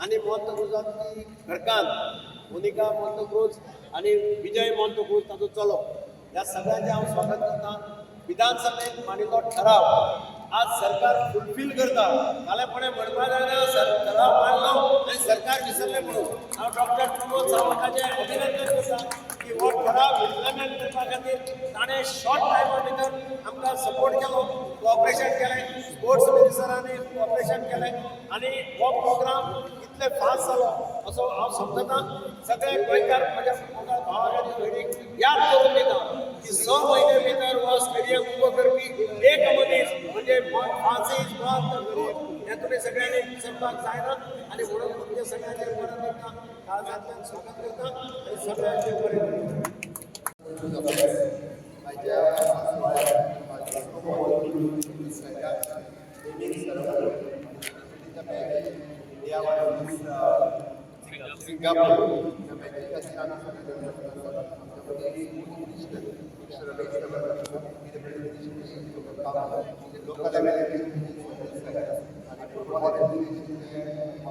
आनी मोंतक्रूजाची घरकान्न मोनिका मोंतक्रूज आनी विजय मोंतक्रूज ताचो चलो, ह्या सगळ्यांचें हांव स्वागत करता. विधानसभेत मांडिल्लो ठराव आज सरकार फुलफील करता. फाल्यां कोणें म्हणपा जायना, सर ठराव मांडलो आनी सरकार विसरलें म्हणून. हांव डॉक्टर प्रमोद सावंताचें अभिनंदन करता की हो ठराव इम्प्लिमेंट करपा खातीर ताणें शॉर्ट टायमा भितर आमकां सपोर्ट केलो, कॉपरेशन केलें, स्पोर्ट्स मिनिस्टरांनी कॉपरेशन केलें आनी हो प्रोग्राम इतले फास्ट जालो असो हांव समजता. सगळे गोंयकार म्हज्या मोगाळ भावाक आनी भयणीक याद करून दिता की 6 म्हयने भितर हो स्टेडियम उबो करपी एक मनीस म्हणजे फ्रांसीस मोंतक्रूज, हें तुमी सगळ्यांनी विसरपाक जायना. आनी म्हणून तुमचे सगळ्यांचे परत एकदां काळजांतल्यान स्वागत करता आनी सगळ्यांचे बरें करूं. आयच्या naming ceremony, the match India versus Singapore. The match खातीर आमी सगळे मिस्टर रमेश लोकल आनी फुटबॉल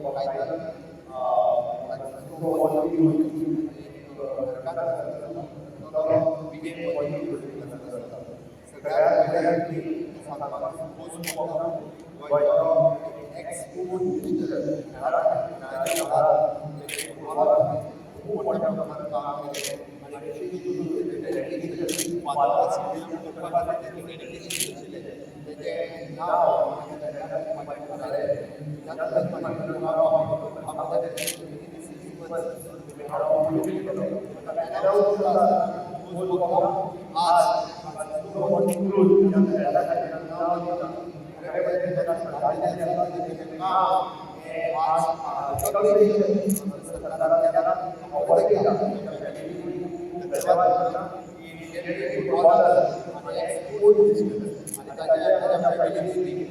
बाकायदा फ्रांसिस्को घरकार विजय. सगळ्यात पयलें सांगपाक, गोंयचो एक्स स्पोर्ट मिनिस्टर, खूब मोठ्या प्रमाणात काम केलें आनी विशेश करून तेजें डेडिकेशन, फादर स्टेडियम करपा खातीर तेजें डेडिकेशन आशिल्लें, तेजें नांव जालें. नांव आज नाव काम आज सरकारान धन्यवाद फुटबॉलर आणि एक्सपोर्ट आणि ताच्या ताच्या फॅमिलीनी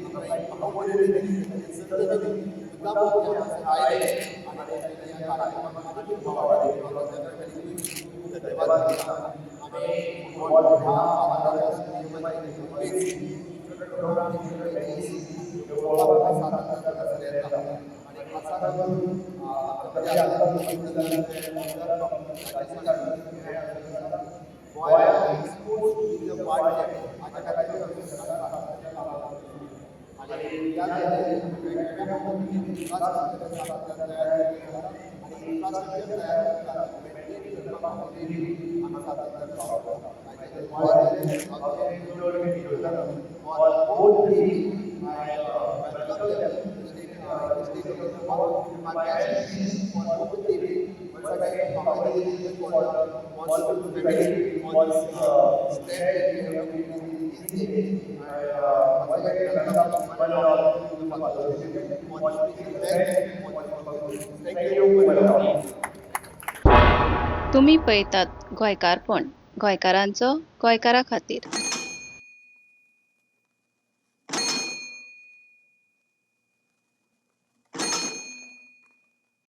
संद दिली, मुद्दाम आयले आणि या कार्यक्रमात धन्यवाद दिता. आमी फुटबॉल ह्या येता आणि खासा करून गोंयांत स्पोर्ट्स टुरिझम वाडचें हाच्या खातीर सरकार आणि त्या वेगवेगळ्या पद्दतीन इन्फ्रास्ट्रक्चर तयार केलें आनी इन्फ्रास्ट्रक्चर तयार करतात, मेंटेन करपा खातीर आमी सातत्यान वावरता. For both teams, I welcome them to state of my best wishes for both teams. Once again, congratulations for the Monsoon family for this step that we have taken in this day. And once again, welcome one and all to the Father for this special match, for this performance. Thank you. One and all. तुमी पळयतात गोंयकारपण, गोंयकारांचो गोंयकारा खातीर.